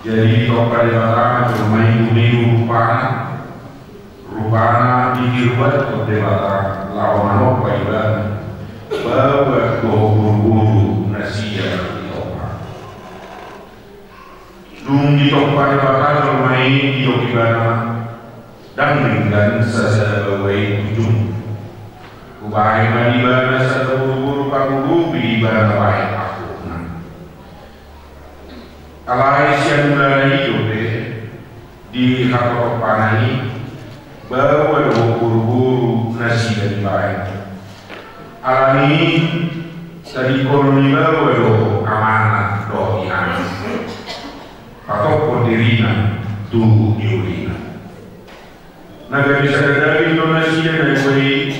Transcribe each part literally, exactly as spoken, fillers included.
Jadi ditompa Debata jolma i, dumenggu rupana, rupana diruathon Debata laho manompa ibana, baoa dohot boruboru na sia ditompa. Dung ditompa Debata jolma i, didok ibana, ndang denggan sasada baoa i tu jumung. Hubahen ma di ibana sada boruboru pangurupi di ibana bahen ahu. Alai sian mulana i dope, di hatotompana i, baoa dohot boruboru nasida dibahen. Alani i, tadingkonon ni baoa do amana dohot inana, patophon dirina tu diolina. Na gabe sada daging do nasida na dua i,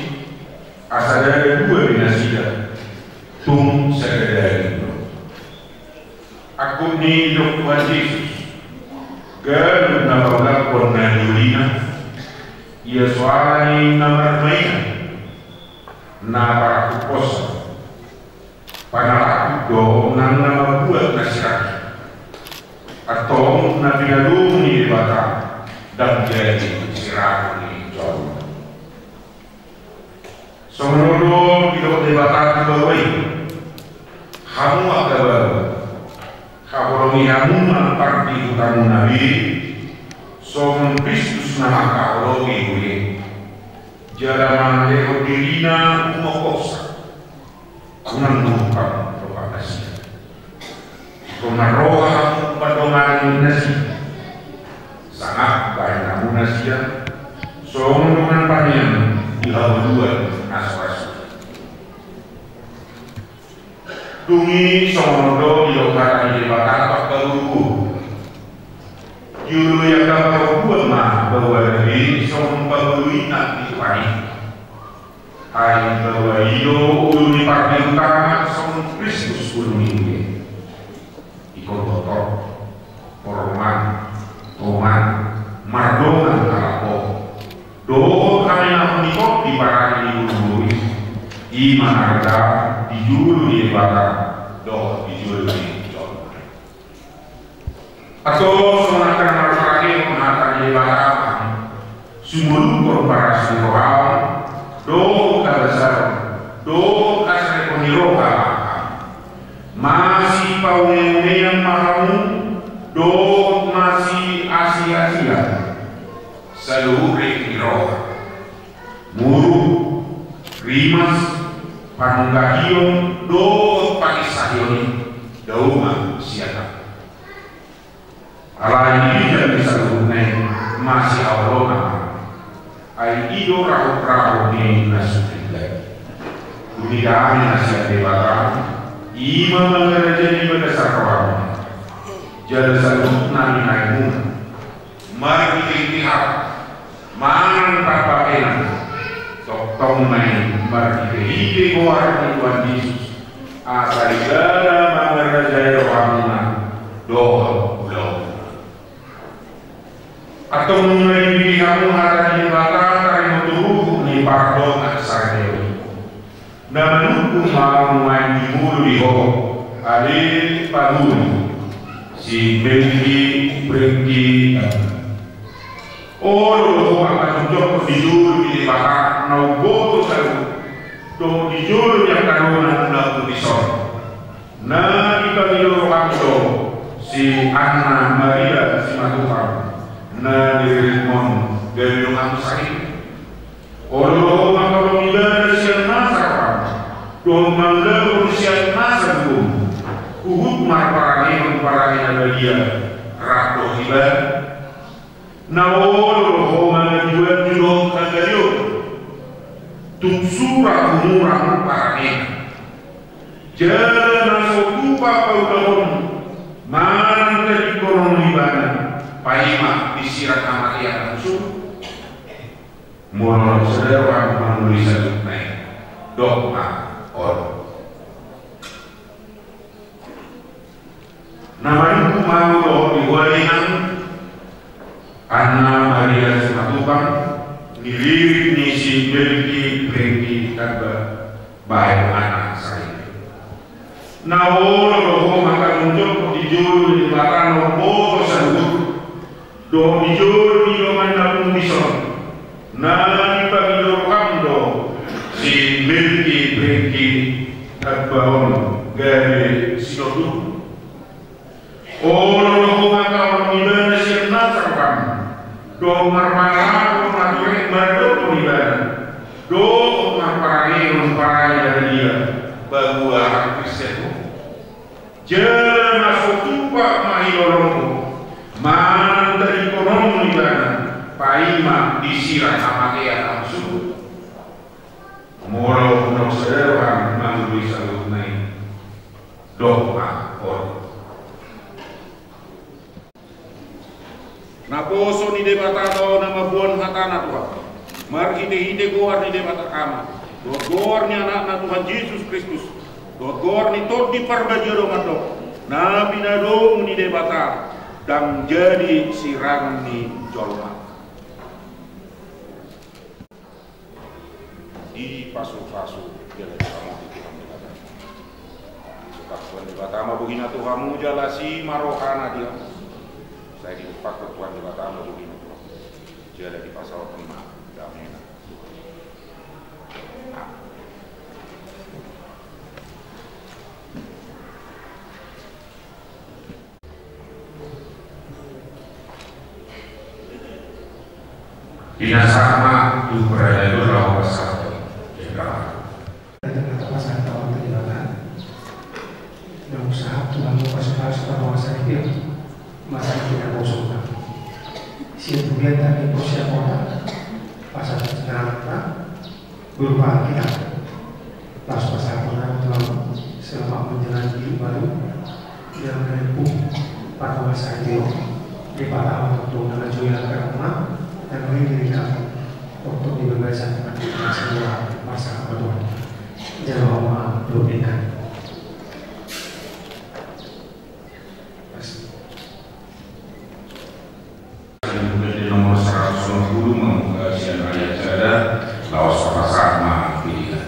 asa ndada dua be nasida, tung sada daging do. Angkup ni didok Tuhan Jesus, ganup na paulakhon na diolina, ia so ala ni na marmainan, na parangkuponsa, panalangkup do nang na mambuat na sirangkup. Antong na pinadomu ni Debata, ndang jadi sirangkup ni jolma. Songon on do didok Debata tu baoa i, hamu angka baoa, haholongi hamu ma pardihutamuna be, songon Kristus na mangkaholongi huria, jala mangalehon dirina humophopsa. Unang mangumpan roha nasida. Ingkon marroha hamu mandongani nasida. Sangap bahen hamu nasida songon dongan panean di hamaolon na so ra suhi. Dung i songon on do didok hata ni Debata tu angka boruboru. Dioloi angka parompuan ma baoa na be songon pangoloi na di Tuhan i. Ai baoa i do ulu ni pardihutana songon Kristus ulu ni huria. Ingkon torop, hormat, toman, mardongan halak hohom, dohot hamenahon ni tondi parani ni boruboru i, i ma na arga di jolo ni Debata dohot di jolo ni jolma. Antong songon angka na marparangehon hata ni Debata ma, sumolunghon paras ni roham, dohot habasaron, dohot hasarepon ni roha ma hamu. Masipauneunean ma hamu, dohot masiasiasian saluhut rek ni roha. Muruk, rimas, panunggahion, dohot panginsahion i, dao ma sian hamu. Alai di ginjang ni saluhutna i masihaholongan ma, ai i do rahotrahot ni na so tinggal. Dung i dame na sian Debata, i ma mangarajai di bagasan rohamuna. Jala saluhutna ni naimuna, marhitehite hata manang pambahenan, tongtong ma i marhitehite goar ni Tuhan Jesus, asa ibana mangarajai rohamuna dohot ulaonmuna. Antong nunga dibege hamu hata ni Debata taringot tu ruhut ni pardongansaripeon i. Na manungkun ma ahu nuaeng di mulu di ho, ale pangoli, si Melki Prengki. Olo do ho manghajongjongkon di jolo ni Debata na umboto saluhut, dohot di jolo ni angka dongan na umboto dison. Na dipangido roham do si Anna Maria Simatupang na niriritmon gabe donganmu sahit. Olo do ho mangkaholongi ibana sian nasa roham, dohot mangulahon sian nasa gogo, huhut marparangehon parange na badia rap dohot ibana. Na olo do ho mangajuanju dohot hagaleon, tung sura humurang parangena. Jala na so tupa paulahonmu manang tadingkononmu ibana, paima disirang hamatean na husuru. Molo sada roham mangoli saluhutna i, dok ma on. Na manungkun ma ahu dohot di ho ale inang, Anna Maria Simatupang, niririt ni si Melki Prengki Tamba, bahen anak sahit. Na olo do ho mangkajongjongkon di jolo ni Debata na umboto Dohot di jolo ni lomo na pungu dison, na dipangido roham do si Melkisedek, haduahon gabe sinondukmu. Olo do ho mangkaholongi ibana sian nasa roham, dohot marpangalaho na torek maradophon ibana, dohot marparangehon parange na badia, paboa angka Kristen ho. Jala na so tupa ma i lolongku, manang tadingkononmu ibana, paima disirang hamatean angka suhut. Molo na sada roham mangului saluhutna i, dohot ma on. Naposo ni Debata do na mamboan hatana Tuhan, marhitehite goar ni Debata Ama, dohot goar ni Anakna Tuhan Jesus Kristus, dohot goar ni Tondi Parbadia do mandok, na pinadomu ni Debata, ndang jadi sirang ni jolma. Dipasupasu jala diramoti Tuhan Debata. Dipasupasu Tuhan Debata ma bohina tu hamu jala asi ma rohana di hamu. Sai dipasupasu Tuhan Debata ma bohina tu hamu jala dipasaorhon ma damena. Amen. Di na sahat ma tu paradaton laho pasahat. Di tengah-tengah pasahat ma tu Debata. Naung sahat Tuhan, pasu-pasu panggual saripeon, masa di na bosok. Sian tu biasa di posisi kota, pasahat sekarang. Berupa kita. Laos pasahaton ma tu hamu, selamat menjalani hidup baru. Jangan lupa, pada masa itu, di pada waktu na jauh yang karena, dan ini diri kamu, untuk di bagasan, nanti masa dua, masa kedua. Jangan lupa, doakan. Nomor seratus lima puluh, membuka sian ayat sada, laos pasahat ma pilihan.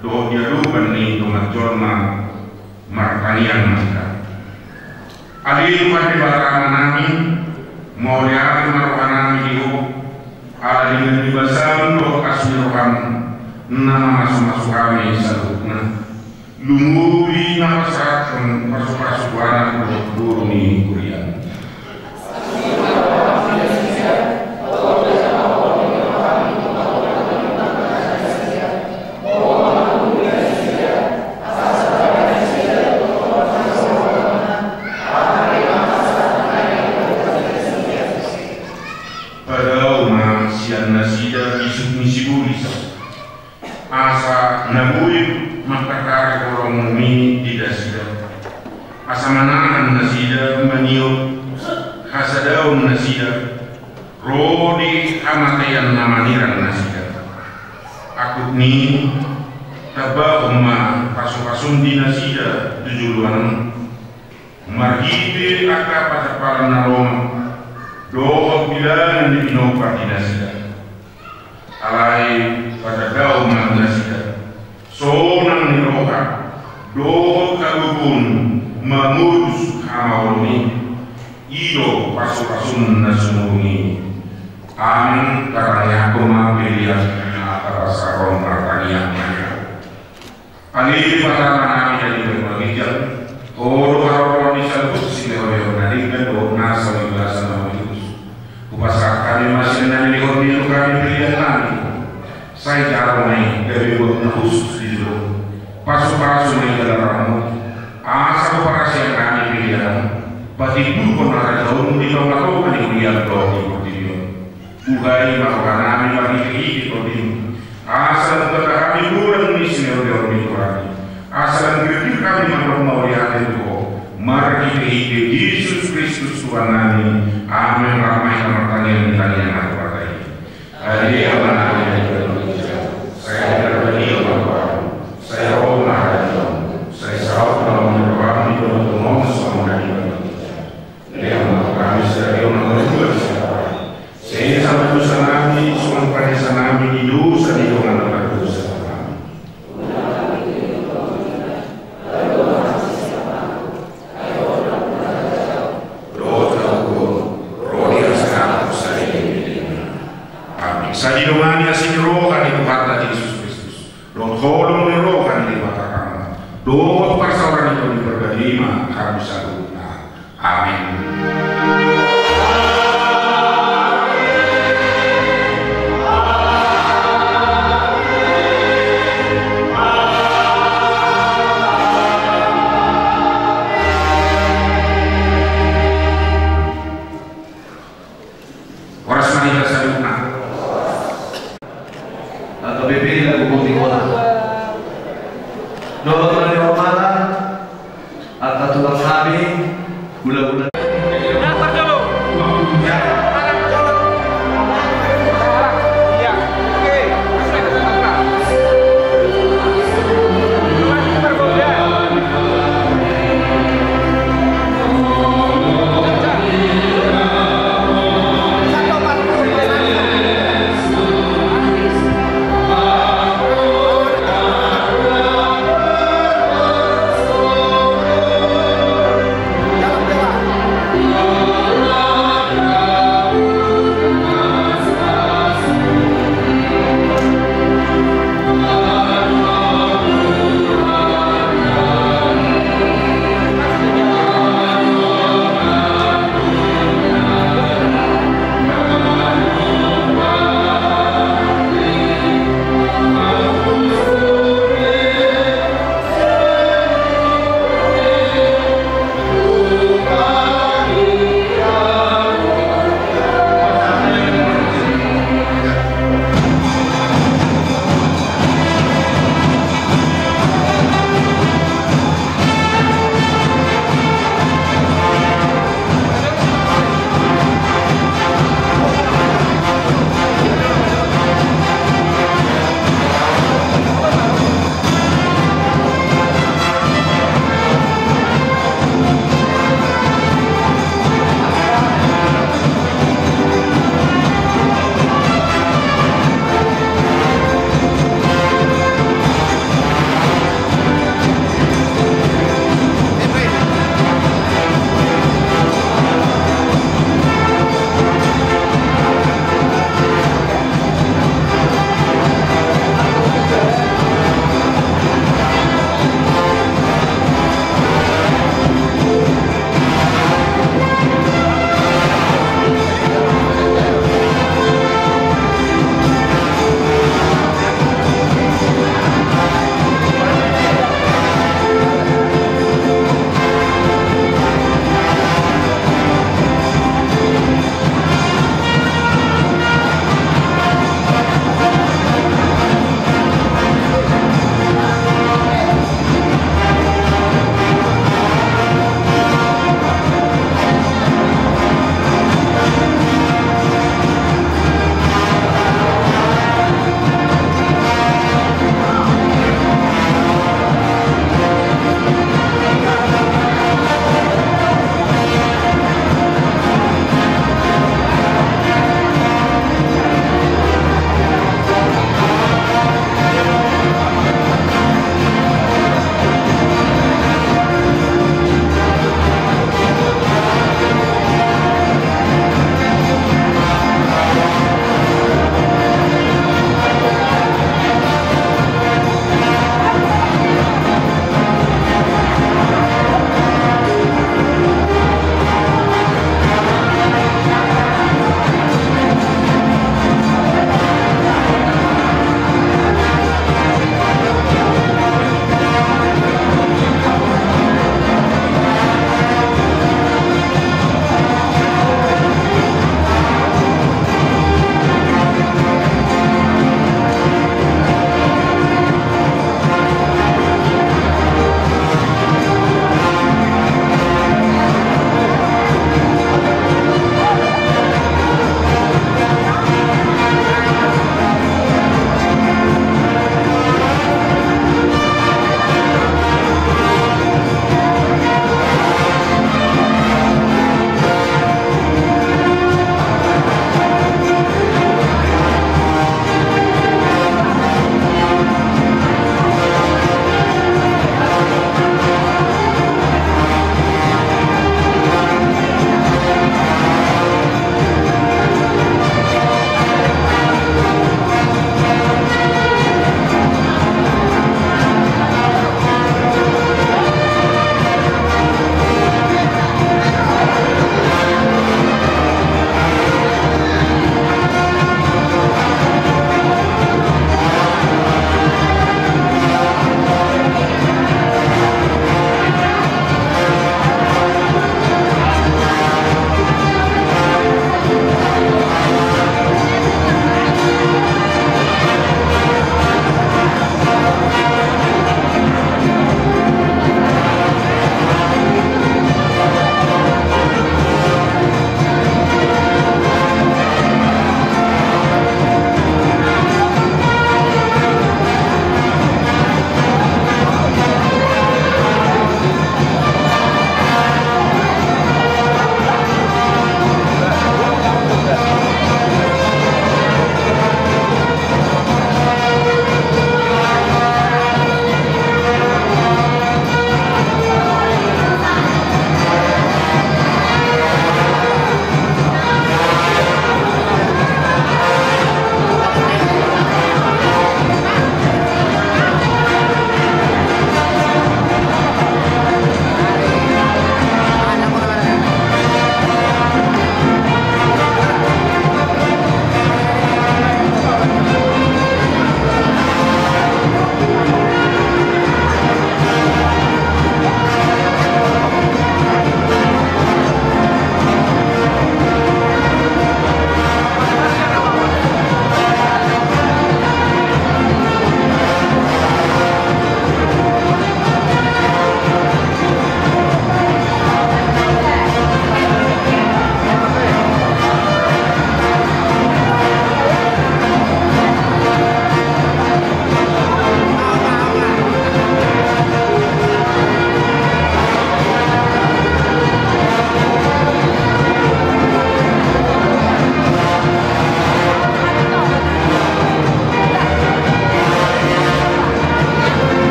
dohot di adopan ni dongan jolma. Martangiang ma hita. Ale Tuhan Debata Amanami, mauliate ma rohanami di Ho, ala denggan ni basam dohot asi ni roham na mamasumasu hami saluhutna. Lumobi na pasahathon pasupasu tu anak dohot boru ni huriam. Padao ma sian nasida bisuk ni sibolis, asa na boi mangkatari holongmi di nasida. Asa manahan nasida maniop hasadaon nasida, ro di hamatean na manirang nasida. Angkup ni i, tambahon ma pasupasum di nasida tu joloan on. Marhite angka patamparan na lomak dohot bilangan ni pinompar di nasida. Alai patandahon ma nasida sonang ni roha dohot hagogoon mamolus hamaolon i. I do pasupasum na sumurung i. Amen. Tatangianghon ma pelean na tapasahat on martangiang. Ale Debata Amanami na di banua ginjang, Ho do haroroan ni saluhut silehonlehon na denggan dohot nasa di bagasan na mamasu. Hupasahat hami ma sian na nilehonmi tu hami pelean nami. Sai jalo ma i gabe buat na hushus di jolom. Pasupasu ma i jala ramoti, asa huparasian hami pelean on patimbulhon harajaonmu di tongatonga ni huriam dohot di portibi on. Buhai ma rohanami marhitehite Tondim, asa lam hami golang ni silehonlehonmi tu hami, asa lam girgir hami mandok mauliate tu Ho, marhitehite Jesus Kristus Tuhannami. Amen. Rap ma hita martangiang di tangiang na tu hata i. Ale Amanami na di banua ginjang, sai diparbadiaon ma goarmu, sai ro ma harajaonmu, sai saut ma lomo ni roham di banua tonga on songon na di banua ginjang. Lehon ma tu hami sadari on hangoluan siapari. Sesa ma dosanami songon panesanami di dosa ni dongan na mardosa tu hami. Dohot hagogoon, ro di hasahatan dohot saleleng ni lelengna. Amen. Sai didongani asi ni roha ni Tuhanta Jesus Kristus, dohot holong ni roha ni Debata Ama, dohot parsaoran ni Tondi Parbadia i ma hami saluhutna. Amen. Horas ma di hita saluhutna. Angka pepeda gubuk di kota. Dohot na di hormata, angka tulang hami, hulahula. Datar jolo,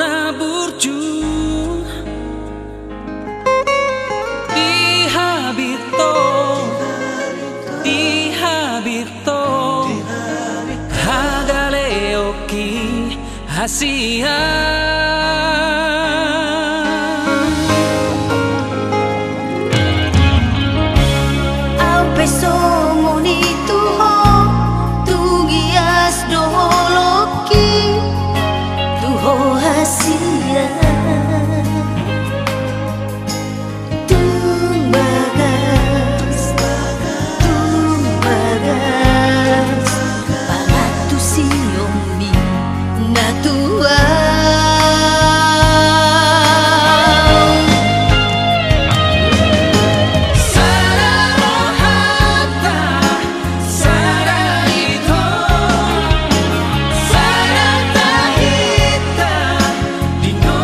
na burju di habirto, di habirto, hagaleonki hasian. Au pe songon i tu ho, tung ias do holongki tu ho hasian. Tung bagas, tung bagas, pangantusionmi na tuau. Sada rohanta, sada ito, sada tahinta di no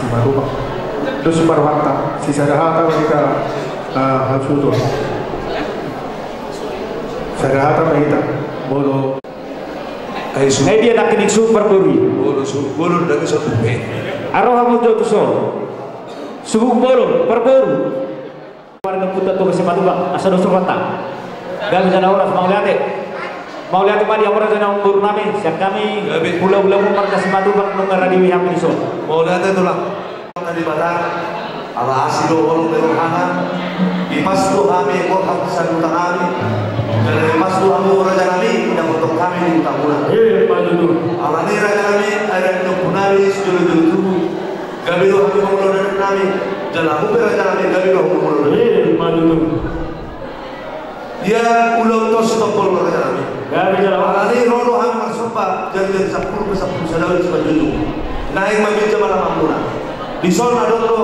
Marubak. Dos ma rohanta, sisada hata ma hita, ah, hasuhuton. Sada hata ma hita, molo. Ai su- Ai dia nangkin suhut parboru i. Molo suhut bolon, dang so tupe. Aro hamu jo tu son. Suhut bolon parboru. Marga Kuta Toga Simatupang, asa dos rohanta. Gabe jala horas, mauliate. Mauliate ma di hamu raja ni amangboru nami, sian hami. Gabe. Hulahulamu marga Simatupang, nunga radi hami dison. Mauliate tulang. Debata, ala asi do holong ni rohana, dipasu do hami, borhat saluhutna hami, jala dipasu do hamu raja nami, dapothon hami di hutamuna. Emma tutu. Alani raja nami, adat ni ompu nami, sijolojolo tubu. Gabe do hamu mangulahon adat nami, jala hamu pe raja nami, gabe do hamu mangulahon adat. Emma tutu. Ia ulaon tonsi tombol raja nami. Gabe jala. Alani ro do hami marsomba, jarijari sampulu pe sampulu sada on simanjujung. Naeng maminjam alamanmuna. Dison adong do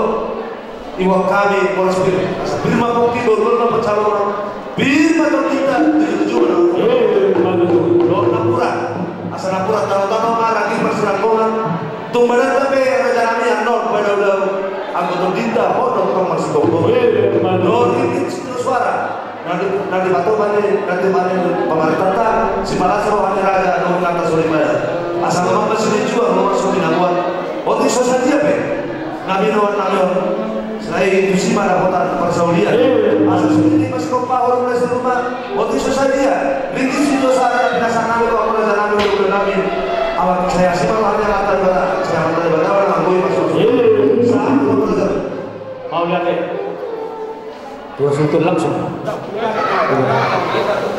iboan hami boras pir. Asa pir ma pongki, boru ma pansalongan. Pir ma tondinta, jujur ma. Emma tutu. Dohot napuran. Asa napuran tano-tano ma ragil parsiranggongan. Tung badanta pe raja nami annon padaodao. Anggo tondinta, hot do tong marsitonggo. Emma tutu. Dohot ringgit sitio suara. Na di, na dipatoba ni, na dipatoba ni pamarentanta, sipalas roha ni raja dohot inanta soripada. Asa lomak ma silinjuang, lomak so pinabuat. Otik so sadia pe na binoan nami on, sai tusi ma dapotan parsaulian. Asa sude ma sikompahon na siruma. Otik so sadia ringgit sitio suara na pinasahat nami tu raja nami, hulahula nami. Awan sai asi ma roha ni Amanta Debata, sai Amanta Debata ma na manggoi pasu-pasu. Sahat tu raja. Mauliate. Tua suhut langsung.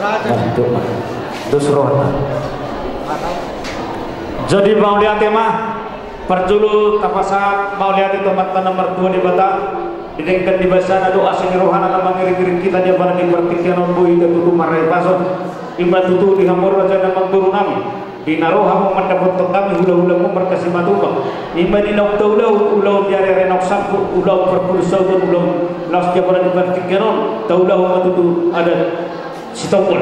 Nah, itu mah. Dos rohana. Jadi mauliate ma, parjolo tapasahat mauliate tu Amanta na martua Debata, didenggan ni basana dohot asi ni rohana na mangiring-iring hita di apala ni partingkian on, boi hita tutu marhahipason. Ima tutu di hamu raja ni amangboru nami. Di na ro hamu mandapothon hami hulahulamu marga Simatupang. Ima di naung taulahon, ulaon di ari-ari naung salpu, ulaon parpudun sahuton, ulaon laos di apala ni partingkian on, taulahon ma tutu adat sitombol.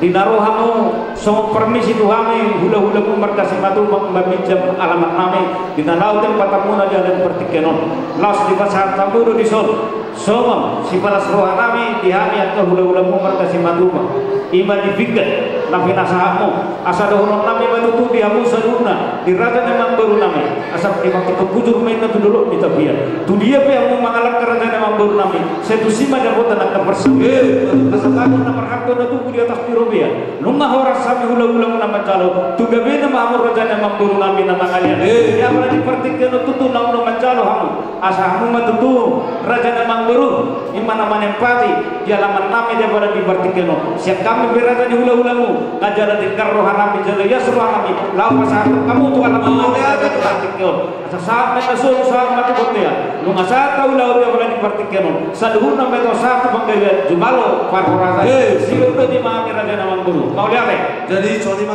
Di na ro hamu songon parmisi tu hami hulahulamu marga Simatupang maminjam alaman nami, di na laho patamuna di apala ni partingkian on, laos dipasahat hamu do dison. Songon sipalas roha nami di hami angka hulahulamu marga Simatupang, ima di pinggan na pinasahatmu, asa dohonon nami ma tutu di hamu saluhutna, di raja ni amangboru nami, asa di mangkito bujur ma inna tu dolok ni tapian. Tu dia pe hamu mangalangka raja ni amangboru nami, sai tusi ma dapotan angka parsaulian. Asa tangan na marhata na tubu di atas ni robean. Nunga horas hami hulahulamu na manjalo, tu gabena ma hamu raja ni amangboru nami na mangalean. Di apala ni partingkian on tutu naung na manjalo hamu. Asa hamu ma tutu raja ni amangboru, ima na manempati di alaman nami di apala ni partingkian on. Sian hami pe raja ni hulahulamu, na jala denggan roha nami, jala ias roha nami, laho pasahathon hamu tu alaman nami di apala ni partingkian on. Asa sahat ma inna solu, sahat ma tu bontean. Nunga sahat hamu laho di apala ni partingkian on, saluhutna ma i sahat tu panggabean, jumalo parhorasan. Sihol do di hami raja ni amangboru. Mauliate. Jadi songon i ma.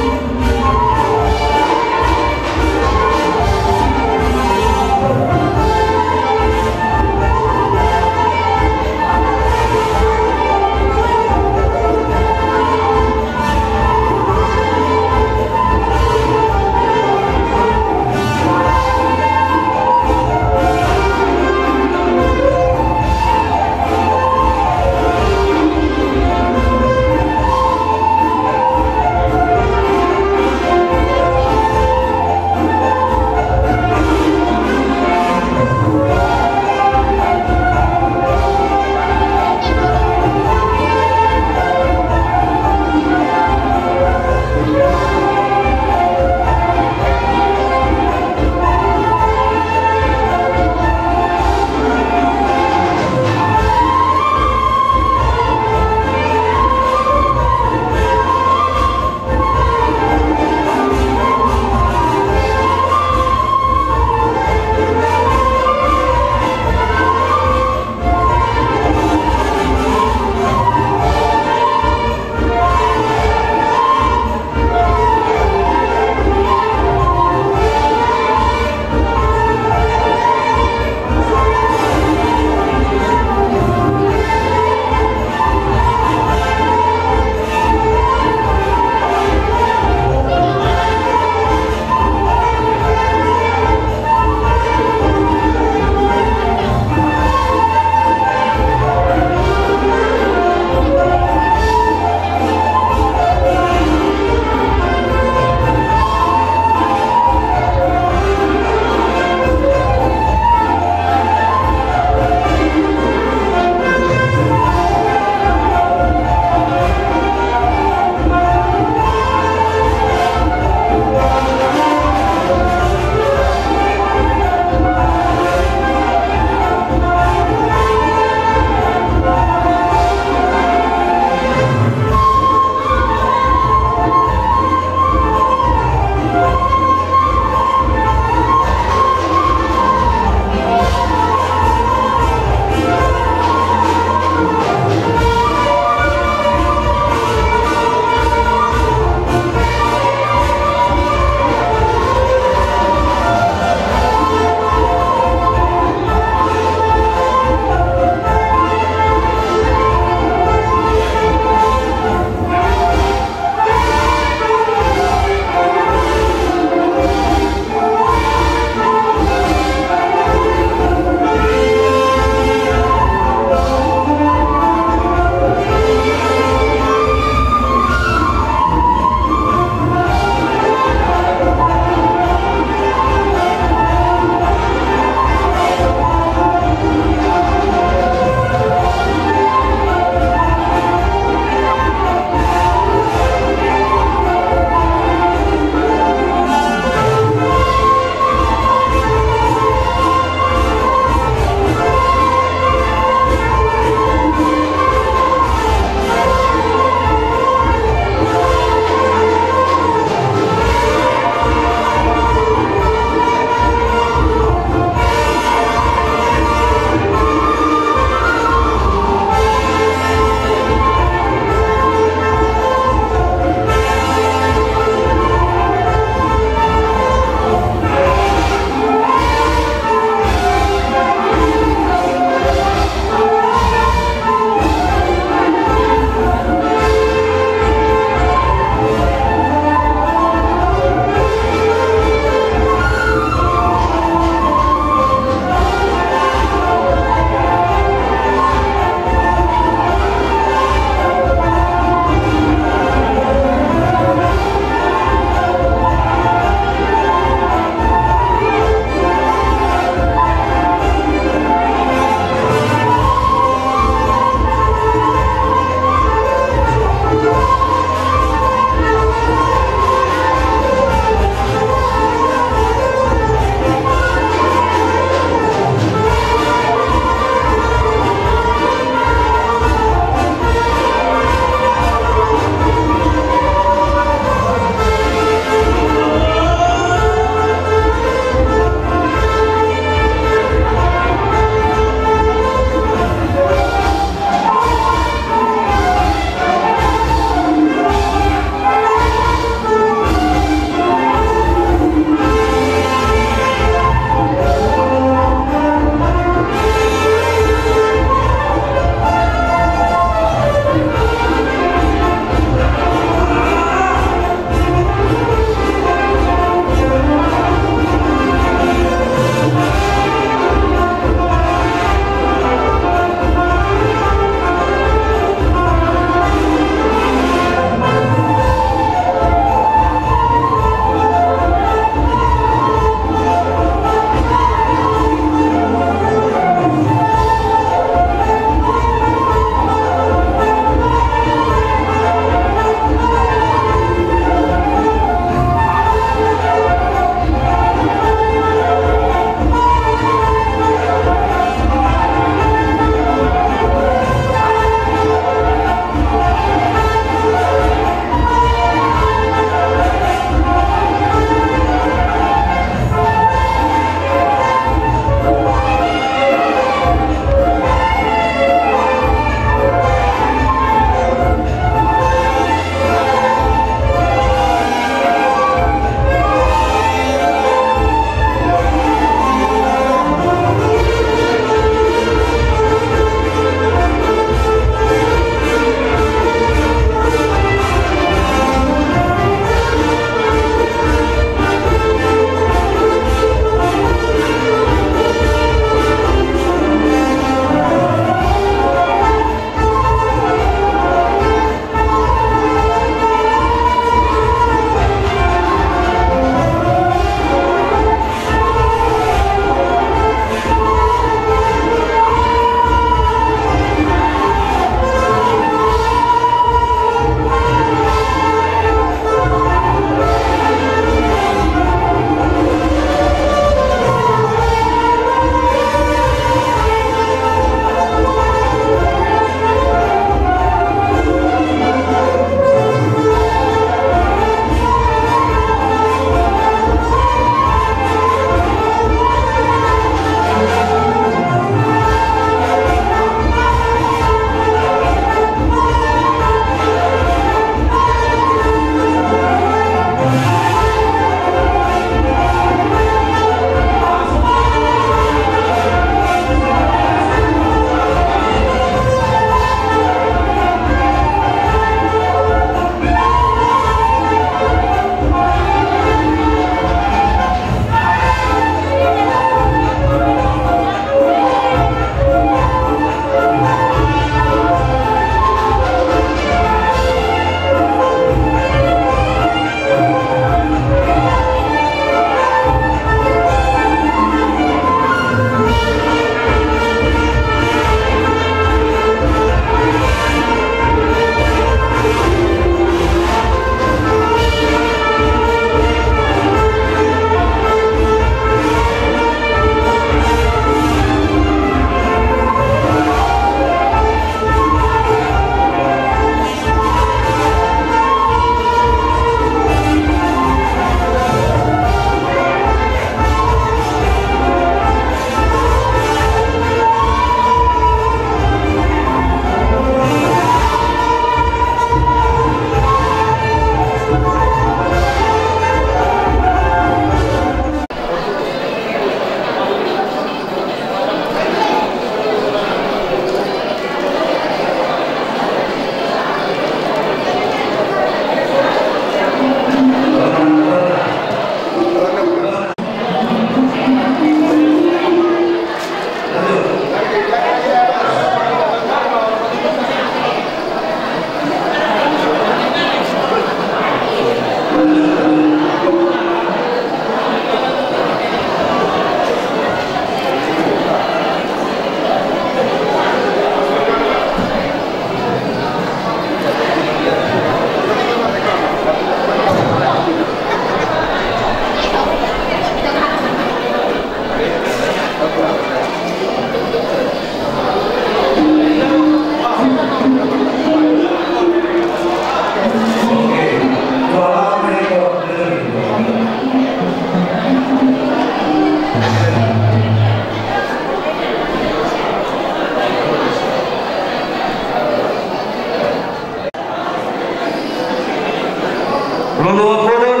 Loloan bolon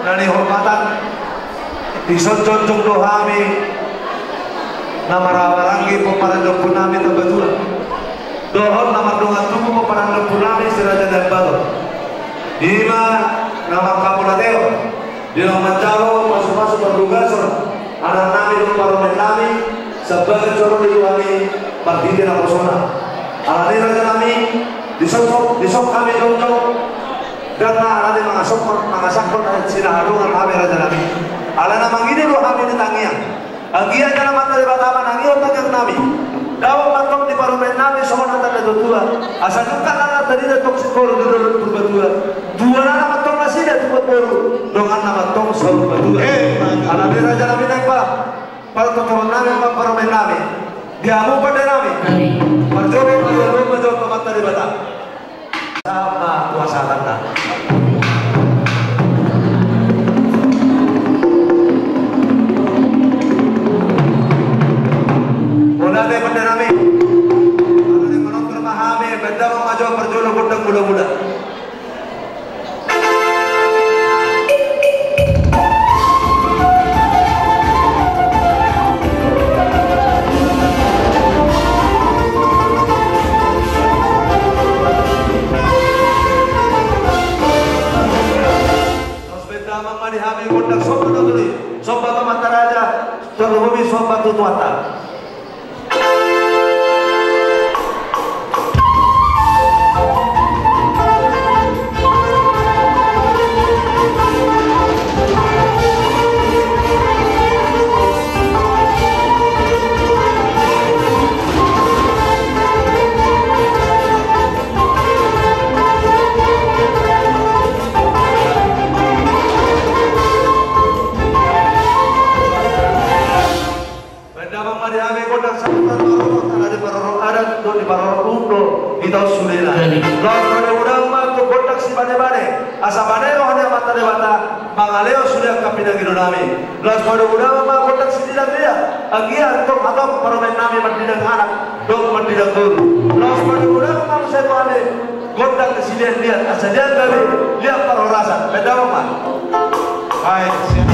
na nihormatan, dison jongjong do hami na marhahamaranggi pomparan ni ompunami Tambatua dohot na mardongan tubu pomparan ni ompunami Si Raja Nai Ambaton. Ima na manghamauliatehon di na manjalo pasupasu pardogason anaknami dohot parumaennami, sabahen joro ni Tuhanta marhite naposona. Alani rajanami, dison, dison hami jongjong, dang na alani mangasahon, mangasahon sinahadohan hami rajanami. Alana mangida do hami di tangiang. Anggiat na Amanta Debata manangihon tangiangnami. Dapot ma antong di parumaennami songon hata ni natuatua. Asa dungkon na tarida antong singkoru di dolok Purbatua. Tuanami ma antong nasida tu parboru, donganna ma antong saur matua. Eh, mantap. Alani rajanami, naeng ma partotoronami, parumaennami. Di hamu pandenami. Parjolo, parjolo, parjolo tu Amanta Debata. Sama kuasa tangan. Mauliate pandenami. Alani manonton ma hami, baen damang ma jo parjolo gondang mula-mula. Laos baen damang ma di hami gondang somba tu Tuhan i, somba tu Amanta Raja, tarlumobi somba tu Tuhanta. Baen damang ma di hami gondang sambutan parorot, ala di parorot adat dohot di parorot uhum do di taon sudena. Jadi. Laos padomu damang ma tu gondang sibane-bane, asa bane roha ni Amanta Debata mangalehon sude angka pinangido nami. Laos padomu damang ma gondang sidilan liat, anggiat antong hatop parumaennami mandidang anak dohot mandidang boru. Laos padomu damang ma muse tu hami gondang sidilan liat, asa dian gabe liat parhorasan. Baen damang ma. Baik, siap.